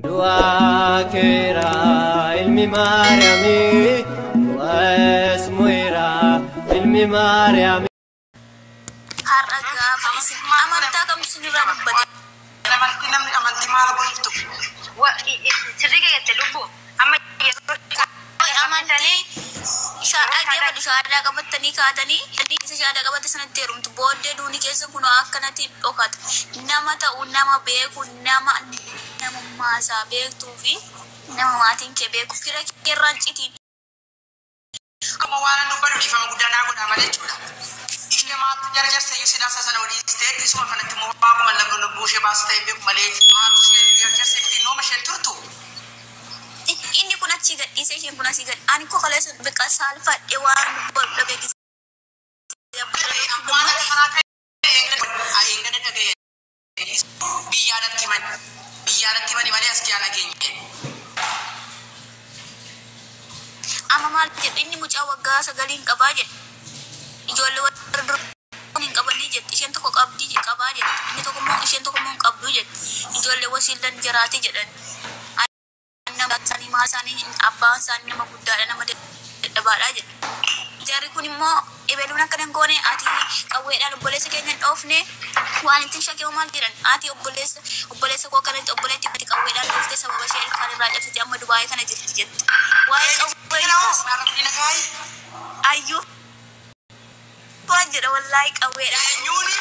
Du'aa keera ilmi Maariyaamii, du'as mo'eera ilmi Maariyaamii. Har'a gaafa isin amantaa kamtu isinirraa dubbate? Amantii namni amantii maal godhuftu? Sirrii keessa lubbu amma yeroo Oi, amantii dhaggeeffadhu, shaadaa qabattanii kaatanii isa shaadaa qabatte sanatti heerumtu, booddee duuni keessa kun akkanatti dhokata. Nama ta'u, nama beeku, nama namummaa isaa beektuu fi nama maatiin kee beeku, fira kee irraan citiin. Amma waan an dubbadhu dhiifama guddaa naa godhaa malee jechuudha. Ishee maaltu jara jarse iyyuu sidaasa sana olii isteetti isuma kanatti immoo waaquma lafa lubbuu ishee baasu ta'e beeku malee maaltu ishee jara jarse ittiin nooma isheen turtu. Inni kun achii gadhiisee, isheen kun asii gad, ani koo kaleessa biqa saalfadhe, waan dubbadhu dhabe. Waan akka kanaa ta'e eengada dhagaye, biyyaa natti himan, biyyaa natti himani malee as kiyaa nageenye. Amma maal jedhe? Inni mucaa waggaa 9 qabaa jedhe, ijoollee warra dura hin qabanii jette, isheen tokko qabdii qabaa jette, inni tokko immoo, isheen tokko immoo hin qabdu jette, ijoollee wasiilan jaraati jedhan. Nama isaanii maa isaanii abbaan isaanii nama guddaadha, nama dadhabaadha jedhe. Jarri kun immoo ebeluun akkana hin goone, ati qawweedhaan obboleessa keenya hin dhoofne, waan ittiin shakkii maal jedhan, ati obboleessa koo akkanatti obboleetti ati qawweedhaan dhooftee sababa ishee ilkaan irraa cabsite amma Dubaayii kana jirti jette. Waa'ee qawwee ayyuu waan jedha, wallaahi qawweedhaan Eenyuuni?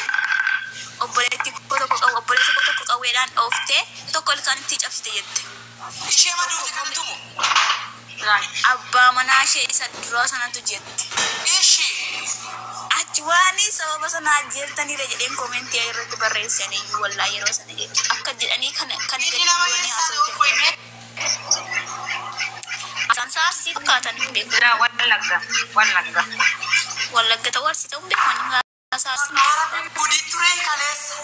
Obboleetti koo tokko qabu, obboleessa koo tokko qawweedhaan dhooftee tokko ilkaan itti cabsite jette. Ishee maduuti kan tumu. Abbaa manaa ishee isa duraa sanatu jette. Ishi. Achi waan sababa sana ajjeeftaniidha jedheen koomentii irratti barreessan iyyuu, wallaahi yeroo sana jechuudha. Akka jedhanii kana Inni gadi nama bu'anii eessaa haasa'u. ta'u qoyme? Isaan saarsii fakkaatan hin beeku. Jira Wallagga, Wallagga. Wallagga ta'uu, Arsii ta'uu hin beeku. Ani saarsii. Gudii ture kaleessa.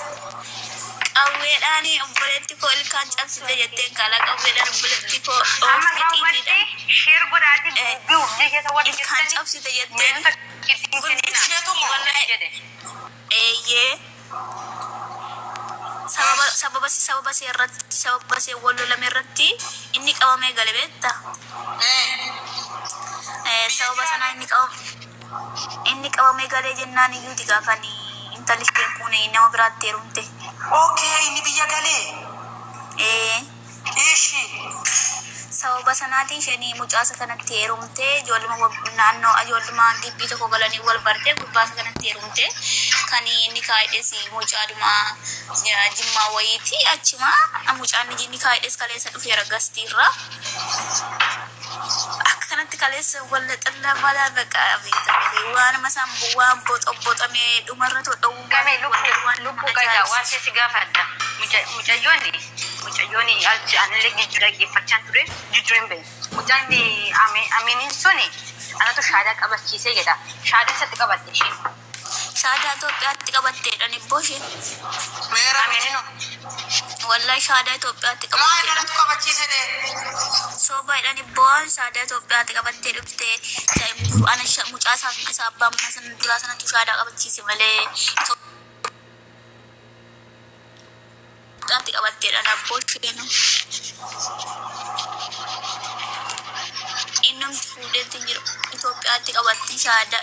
Qawweedhaan obboleetti koo ilkaan cabsite jetteen, kala qawweedhaan obboleetti koo Amma dhoofte gaawwatte xiitiidhaan. share godhaati dubbii hojii keessa warri Ilkaan jirtanii cabsite jetteen. mi'oota ittiin kennina. Isheetu moo? Wallaahi jedhe. Eeyyee. Sababa see irratti, sababa see wal lolame irratti inni qabamee gale, beektaa? Sababa sanaa inni qabamee galee jennaan iyyuu digaa kan intalli isheen kun nama biraatti heerumte. Okay, inni biyya galee. Ishi. Sababa sanaatiin isheen mucaasa kanatti heerumte, ijoolluma naannoo ijoolluma gibbii tokko galanii wal barte, gurbaasa kanatti heerumte. Kan inni kaa'edhes mucaadhuma Jimmaa wayiiti, achuma mucaan inni kaa'edhes kaleessa dhufeera gastiirraa. Akka kanatti kaleessa walla xalla balaa baqa beekame, waanuma isaan waan boxoboxamee dhumarra todha'uu. Game lubbuu lubbuu gadaa waan si gaafadha. Mucayyooni achi anillee jijjiirra dhaggeeffachaa ture, jijjiirra hin beeku. Mucaan Aminiin suni anatu shaadaa qabachiisee jedha. Shaadaa isatti qabatte isheen. Shaadaa Itoophiyaatti qabatteedhaan ibboo isheen. Meera. Aminiin Wallahi shaadaa Itoophiyaatti Laa qabatteedhaan. kanatu qabachiise dee. Sobaadhaan ibboo shaadaa Itoophiyaatti qabattee dhufte. Ana mucaa isaa isa abbaa manaa sana duraa sanatu shaadaa qabachiise malee Itoophiyaatti qabatteedhaan abboo isheen. Innumti fuudheetti hin jiru. Itoophiyaatti qabatti shaadaa,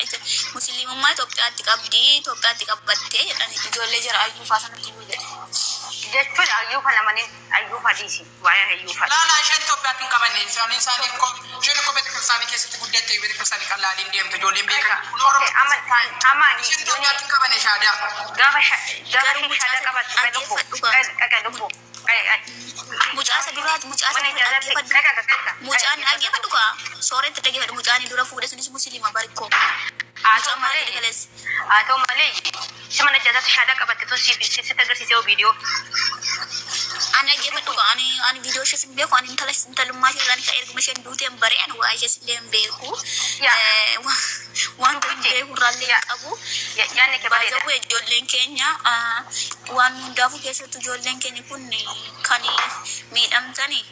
musliimummaa Itoophiyaatti qabdi, Itoophiyaatti qabattee jedhan, ijoollee jara ayyuufaa sanatti iyyuu jedhe. Jechuun ayyuufa lamaniin ayyuufa dhiisi. Waa'ee ayyuufa. Laa laa, isheen Itoophiyaatti hin qabanne. Isaanii isheen ikkoo beekiristaanii keessatti guddatte, beekiristaanii qallaaliin deemte ijoolleen beekan. Amma Isheen Itoophiyaatti hin qabanne shaadaa. Gaafa Garuu gaafa shaadaa qabattu lubbu dhaggeeffadhu. Dhaqa lubbu. Mucaa isa duraati, mucaa isa dura dhaggeeffadhu. Mucaan dhaggeeffadhu kaa sooretti dhaggeeffadhu, mucaan dura fuudhe sunis musliima barikoo. Haa Mucaan ta'u maal malee jedhe kaleessa? Haa ta'u malee, si mana jazaatti shaadaa qabatte tun siif sitti agarsiisee viidiyoo. Ani dhaggeeffadhu kaa, ani viidiyoo ishees hin beeku, ani intala intalummaa ishee ani erguma isheen duuteen bare, ani waa ishees illee hin beeku. Yaa. Wanta hin beeku irraallee hin qabu. Yaadni kee bareeda. Baay'ee ijoolleen keenya waan hundaafuu, keessattuu ijoolleen keenya kun kan miidhamtani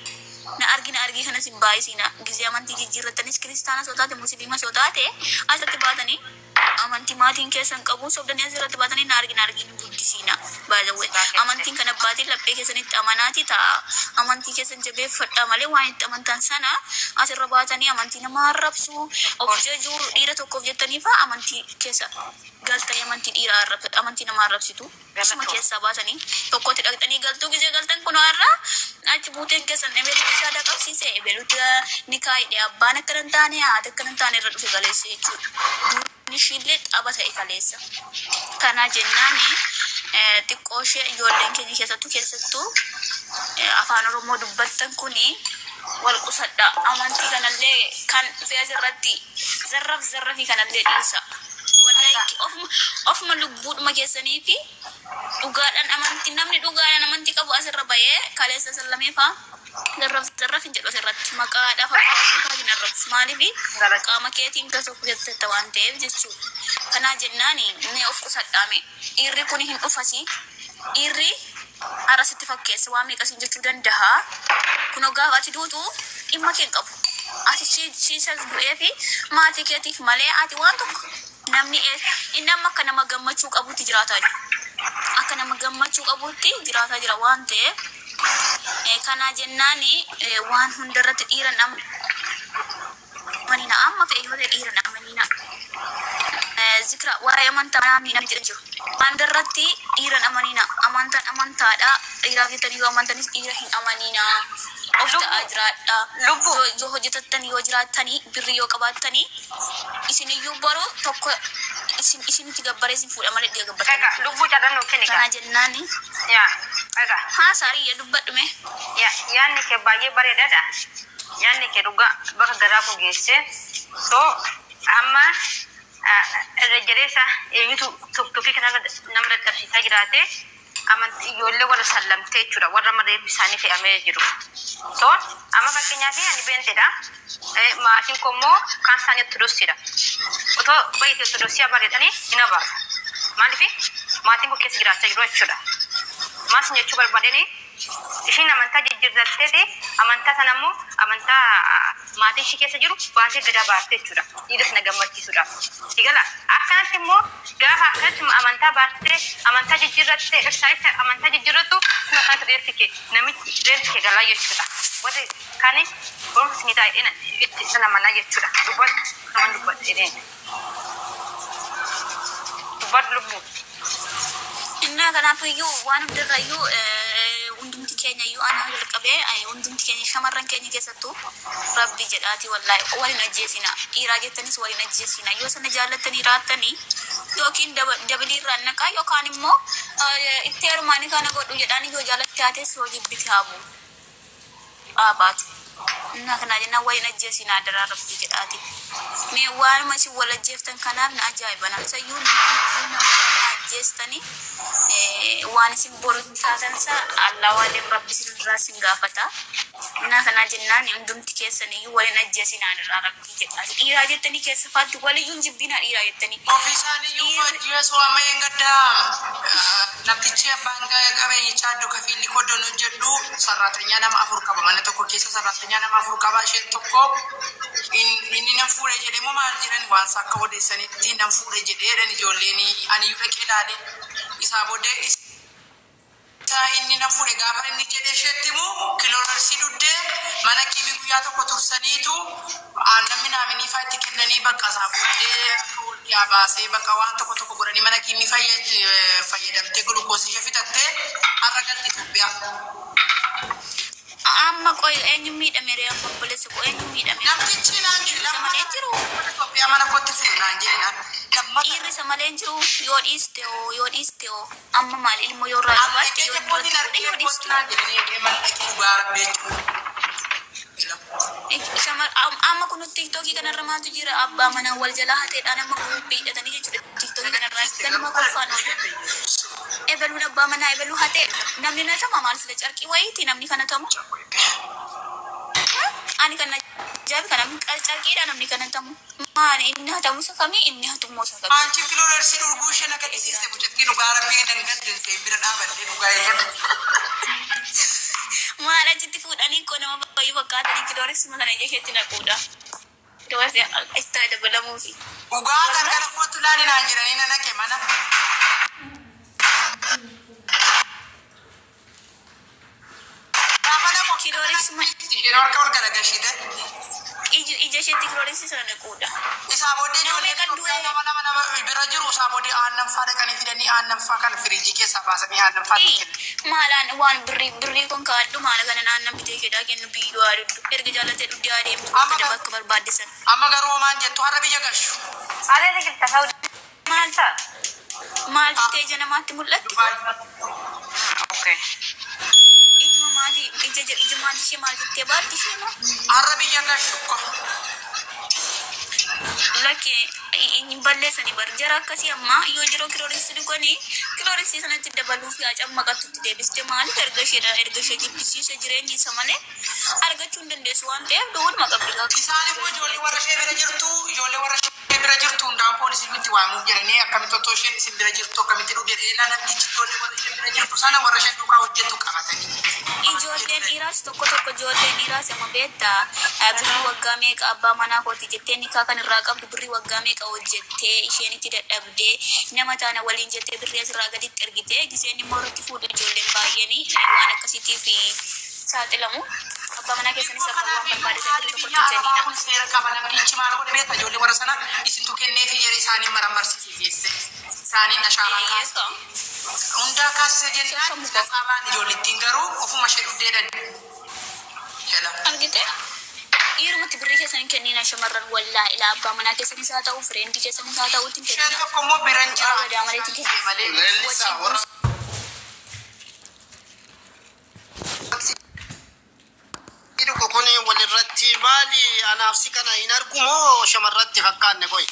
na argina argii kanas hin baay'isina, gizee amantii jijjiirrattanis kiristaana soo taate musliima soo taate asirratti baatanii Amantii maatiin keessan qabu sobdanii asirratti baatanii na argina arginu guddisiina. Baay'ee amantiin kan abbaatiin laphee keessanitti amanaati ta'a. Amantii keessan jabeeffadhaa malee waan itti amantan sana asirra baatanii amantii nama arrabsu, of jajuu, dhiira tokkoof jettanii fa'a amantii keessa galtanii amantii dhiiraa amantii nama arrabsitu. Isuma keessaa baasanii tokkotti dhaqxanii galtuu gisee galtan kun har'a achi buuteen keessan ebelutti shaadaa qabsiise, ebelutti ni kaayidhe, abbaan akkana hin taane, haati akkana hin taane irra dhufe galeessa jechuudha. Duuni ishiillee xaba ta'e kaleessa. Kana jennaani xiqqoo ishee ijoolleen keenya keessattuu afaan Oromoo dubbattan kuni wal qusadha. Amantii kanallee kan dhufee asirratti zarraf zarrafii kanallee dhiisa. Wallahi ofuma lubbuudhuma keessanii fi dhugaadhaan amantii, namni dhugaadhaan amantii qabu asirra bahee kaleessa sallamee faa zarraf zarraf hin jedhu asirratti maqaadhaaf abbaa hin arrabsu, maaliif qaama keetiin kan tokko keessatti waan ta'eef jechuudha. Kanaa jennaani mee of qusadhaame, dhiirri kun hin dhufasi, dhiirri har'a sitti fakkeessa waan meeqasiin jechuu danda'a. Kunoo gaafa ati duutu dhimma kee hin qabu. Ati siisa du'ee fi maatii keetiif malee ati waan tokko namni inni amma akka nama gammachuu qabutti jiraataa jira. Akka nama gammachuu qabutti jiraataa jira waan ta'eef kanaa jennaani waan hundarratti dhiira amanina, amma fe'e yoo ta'e dhiira amanina. Zikra waa'ee amantaa namni namni jedhan jiru. Waan hundarratti dhiira amanina. Amantaan amantaadha. Dhiiraaf jettanii yoo amantanis dhiira hin amanina. Of ta'aa jiraadha. Lubbuu. Yoo hojjetattan, yoo jiraattanii, birrii yoo qabaattanii, isiniyyuu boru tokko isin isinitti gabbaree isin fuudha malee dhiira gabbartanii. Egaa lubbuu carraa nuu kenni Kanaa gaa. jennaani. Yaa egaa. Haa saarii dubbadhume. Yaa yaadni kee baay'ee bareedaadha. Yaadni kee dhugaa bakka garaa koo geesse. So amma irra jireessa eenyutu tuffii kanarra nama dadhabsiisaa jiraate, amantii ijoollee warra sallamtee jechuudha, warra mareef isaanii fe'amee jiru. So amma fakkeenyaaf ani beenteedha. Maatiin koo immoo kaan isaanii ortodoksiidha. Otoo baay'ee ortodoksii bareedanii hin abaaru. Maaliif maatiin koo keessa jiraachaa jiru jechuudha. Maal sin jechuu barbaadeni, ishiin amantaa jijjiirratteeti, amantaa sana immoo amantaa maatii ishii keessa jiru baasee gadaa baastee jechuudha. Dhiira sana gammachiisuudhaaf. Sigala akkanatti immoo gaafa akkanatti amantaa baastee amantaa jijjiirrattee ibsaatti amantaa jijjiirrattu kuma kanatti reeffi kee namichi reeffi kee galaa jechuudha. Wati kani barumsa ni taa'ee itti sana manaa jechuudha. Dubbadhu kaman dubbadhu dubbadhu lubbuu. Innaa kanaafiyyuu waan hundarrayyuu hundumti keenya iyyuu ana jalqabee hundumti keenya shamarran keenya keessattuu rabbi jedhaati wallaahi waliin ajjeesina, dhiiraa jettanis waliin ajjeesina. Yoo sana jaallattanii raattanii yookiin dabilii irraan naqaa yookaan immoo itti heerumaanii kana godhu jedhaanii yoo jaalatte haates yoo jibbite haabu dhaabaatu. Innaa kanaa jennaan waliin ajjeesina adaraa rabbi jedhaati. Mee waanuma isin wal ajjeeftan kanaaf na ajaa'iba na sayyuu nama lama ajjeestanii waan isin boru taatan isa Allah waaleen rabbi isin irraa isin gaafata. Innaa kanaa jennaan hundumti keessaniyyuu waliin ajjeesinaa adaraa rabbi jedhaati. Dhiiraa jettanii keessa faatti waliyyuu hin jibbinaa dhiiraa jettanii. Ofii isaaniiyyuu ajjeesuu amma hin gaddaa namtichi abbaan qabeenyichaa iddoo kafiilli koddoon hojjedhu sarraatanyaa nama afur qaba, mana tokko keessa sarraatanyaa nama afur qaba. Isheen tokko inni nan fuudhe jedhee moo maal jedhan, waan isaa akka odeessanitti nan fuudhe jedhee jedhan ijoolleen. Ani iyyuu dhaqee ilaale. Isaa booddee isaa inni nan fuudhe gaafa inni jedhee isheetti himu kiloorarsii dhuddee mana kiimii guyyaa tokko tursaniitu aannan minaaminii fa'aa itti kennanii, bakka isaa booddee akka ol baasee bakka waan tokko tokko godhanii mana kiimii fayyadamtee gulukoosii ishee fixattee har'a galti Itoophiyaa. Amma qoy, eenyu miidhame ree? Amma obboleessa koo, eenyu miidhame? Namtichi naan jedhe Dhiirri isa malee hin jiru. Itoophiyaa mana kootti fidu naan jedhe naan. Lammata. Dhiirri isa malee hin jiru. Yoo dhiiste hoo, yoo dhiiste hoo, amma maal ilmoo yoo irraa Amma qabaatte dhaqee yoo inni kootiin irratti fuudhe argee yoo dhiiste. kootti naan jedhanii eegee mana dhaqee dhugaa rabbi jechuudha. Amma kun tiiktookii kanarra maaltu jira? Abbaa manaa wal jalaa hateedhaan amma guruppii hidhatanii jechuudha. Tiiktookii kanarraa ganama kolfaan oolu. Ebaluun abbaa manaa ebaluu hatee namni natama maal sila carqii wayiiti namni kana tamu. Ani kan ajaa'ibu kana carqiidha namni kana tamu. Maali, inni hatamu isa kamii, inni hatummoo isa kamii? Anchi kiloorarsii dhuguu ishee na gaddisiiste mucattii, dhugaa rabbii nan gaddinse bira dhaabadhee dhugaa eegan. Maal achitti fuudhanii koo nama baay'ee fakkaatanii kilooreksima sana ija keetti naquudha. Itti dabalamuufi. Dhugaa gargara kootu laali naan jedhanii na naqe mana. Gaafa naqu Kilooreksuma isheen harka ol garagalchite. ija isheetti kilooreksii sana naquudha. Isaa booddee Nama ijoolleen meeqa Itoophiyaa du'e? nama nama nama bira jiru isaa booddee aannan faa dhaqanii fidanii aannan faa kana firiijii keessaa baasanii aannan faa itti kennu. Maalaan waan birrii birrii kun kaadhu maala kana naannan bitee jedhaa kennu biyyoo haadhu erga jaallatee dhugdee adeemtu Amma bakka gar- bakka barbaadde sana. Amma garuu homaan jettu har'a biyya gashu. Areera jirta Saawudii. Maal maal jettee ija namaatti mul'atti? Dubaay. Okay. Ijuma maatii ija ija maatii ishee maal jettee baatti ishee moo? Har'a biyya gashu ko. Lakkee hin balleessanii bar jara akkasii ammaa yoo yeroo kilooreksii dhuganii kilooreksii sanatti dabaluuf yaa cammaqattutti deebiste maaliif erga ishee erga ishee jibbisiise jireenyi isa malee argachuu hin dandeessu waan ta'eef duwwuma qabdi gaaka. Isaan immoo ijoollee warra ishee bira jirtu ijoollee warra ishee bira jirtu hundaan poolisii miti waamuuf jedhanii akkamitti otoo isheen isin bira jirtu akkamitti dhugee namtichi ijoollee warra ishee bira jirtu sana warra isheen duukaa hojjettu qabatanii. Ijoolleen dhiiraas tokko tokko ijoolleen dhiiraas amma beektaa birrii waggaa meeqa abbaa manaa kooti jettee nikaa kan irraa qabdu birrii waggaa meeqa hojjettee isheen itti dadhabdee nama taana waliin jettee birrii asirraa gaditti ergitee giseen immoo irratti fuudhu ijoolleen baay'een waan akkasiitiif saaxilamu. Abbaa manaa keessanis abbaa waan barbaade Haalli tokko biyya tokkotti arabaa jedhina. kun seera qaba namtichi maal godhe beekta ijoollee warra sana isintu kenneefi jedhe isaanii marammarsiisee geesse. Isaaniin ashaaraa kaase. Hundaa kaasise jennaan natsaabaan ijoollettiin garuu ofuma ishee dhugdeedhan. Jala. Argite? Dhiirumatti birrii keessan hin kennina shamarran wallaa ilaa abbaa manaa keessanis haa ta'u fireendi keessanis haa ta'u ittiin Isheen kennina. tokko immoo biran jira. Badaa malee itti kenna. Malee. Leellisaa warra dhugu kun walirratti maali anaaf si kana hin argu moo shamarratti fakkaanne koy?